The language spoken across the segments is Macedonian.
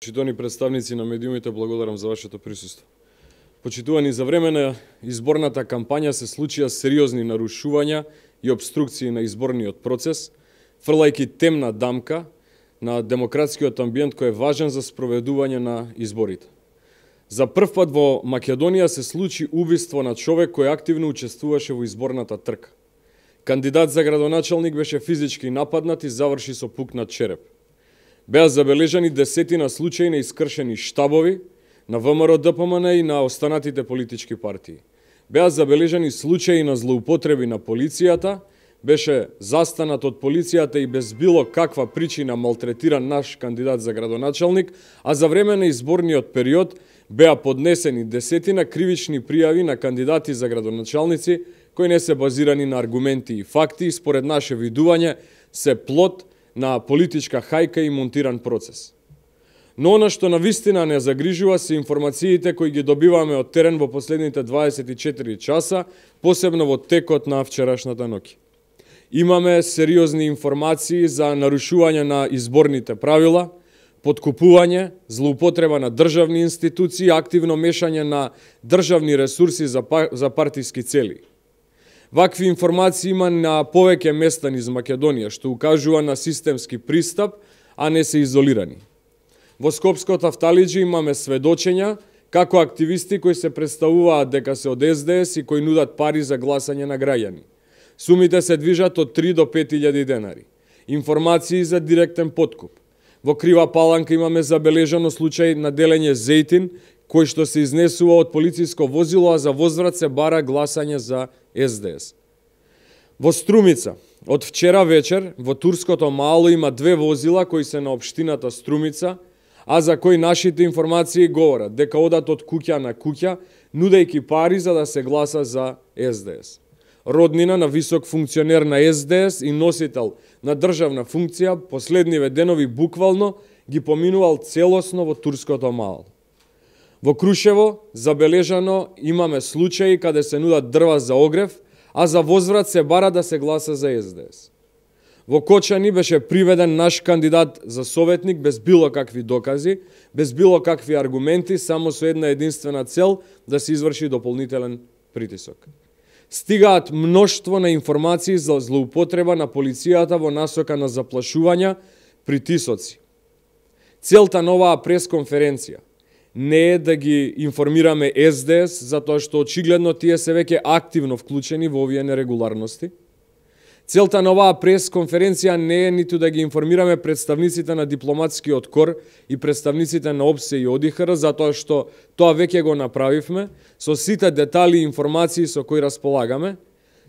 Почитувани представници на медиумите, благодарам за вашето присуство. Почитувани, за време на изборната кампања се случија сериозни нарушувања и обструкции на изборниот процес, фрлајќи темна дамка на демократскиот амбиент кој е важен за спроведување на изборите. За прв пат во Македонија се случи убиство на човек кој активно учествуваше во изборната трка. Кандидат за градоначалник беше физички нападнат и заврши со пукнат череп. Беа забележани десетина случаи на искршени штабови на ВМРО ДПМН и на останатите политички партии. Беа забележани случаи на злоупотреби на полицијата, беше застанат од полицијата и без било каква причина малтретиран наш кандидат за градоначалник, а за време на изборниот период беа поднесени десетина кривични пријави на кандидати за градоначалници кои не се базирани на аргументи и факти и според наше видување се плод на политичка хајка и монтиран процес. Но она што навистина не загрижува се информациите кои ги добиваме од терен во последните 24 часа, посебно во текот на вчерашната ноќ. Имаме сериозни информации за нарушување на изборните правила, подкупување, злоупотреба на државни институции, активно мешање на државни ресурси за партиски цели. Вакви информации има на повеќе места низ Македонија, што укажува на системски пристап, а не се изолирани. Во Скопското Тавталиџи имаме сведочења како активисти кои се представуваат дека се од СДС и кои нудат пари за гласање на граѓани. Сумите се движат од 3 до 5.000 денари. Информации за директен подкуп. Во Крива Паланка имаме забележано случај на делење зејтин, кој што се изнесува од полициско возило, а за возврат се бара гласање за СДС. Во Струмица, од вчера вечер, во турското мало има 2 возила кои се на општината Струмица, а за кои нашите информации говорат дека одат од куќа на куќа, нудејќи пари за да се гласа за СДС. Роднина на висок функционер на СДС и носител на државна функција последниве денови буквално ги поминувал целосно во турското мало. Во Крушево забележано имаме случаи каде се нудат дрва за огрев, а за возврат се бара да се гласа за СДС. Во Кочани беше приведен наш кандидат за советник без било какви докази, без било какви аргументи, само со една единствена цел да се изврши дополнителен притисок. Стигаат мноштво на информации за злоупотреба на полицијата во насока на заплашувања, притисоци. Целта на оваа пресконференција не е да ги информираме СДС, затоа што очигледно тие се веќе активно вклучени во овие нерегуларности. Целта на оваа пресконференција не е ниту да ги информираме представниците на дипломатскиот кор и представниците на ОПСЕ и ОДИХР, затоа што тоа веќе го направивме, со сите детали и информации со кои располагаме.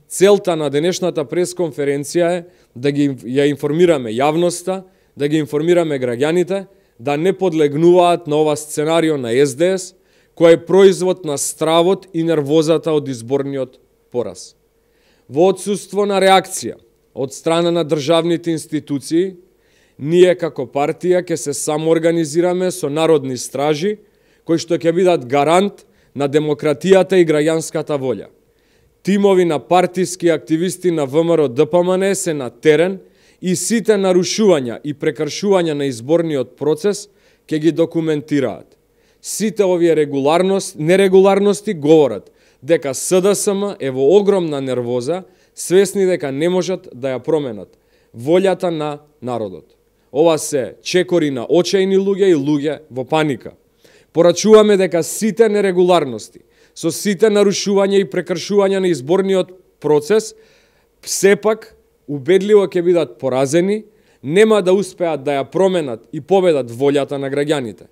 Целта на денешната пресконференција е да ја информираме јавноста, да ги информираме граѓаните, да не подлегнуваат на ова сценарио на СДС, кој е производ на стравот и нервозата од изборниот пораз. Во отсуство на реакција од страна на државните институции, ние како партија ќе се самоорганизираме со народни стражи, кои што ќе бидат гарант на демократијата и граѓанската волја. Тимови на партиски активисти на ВМРО ДПМН се на терен и сите нарушувања и прекршувања на изборниот процес ќе ги документираат. Сите овие нерегуларности говорат дека СДСМ е во огромна нервоза, свесни дека не можат да ја променат волјата на народот. Ова се чекори на очајни луѓе и луѓе во паника. Порачуваме дека сите нерегуларности, со сите нарушувања и прекршувања на изборниот процес, сепак убедливо ќе бидат поразени, нема да успеат да ја променат и победат волјата на граѓаните.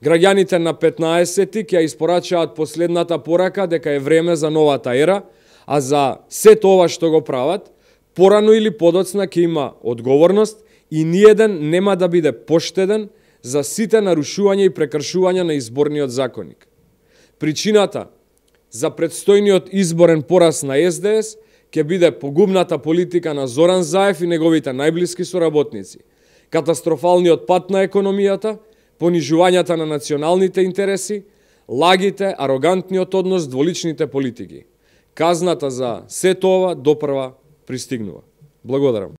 Граѓаните на 15-ти ќе ја испорачаат последната порака дека е време за новата ера, а за сето ова што го прават, порано или подоцна ќе има одговорност и ниеден нема да биде поштеден за сите нарушувања и прекршувања на изборниот законник. Причината за предстојниот изборен пораз на СДС ќе биде погубната политика на Зоран Заев и неговите најблиски соработници, катастрофалниот пат на економијата, понижувањата на националните интереси, лагите, арогантниот однос, дволичните политики. Казната за сето ова допрва пристигнува. Благодарам.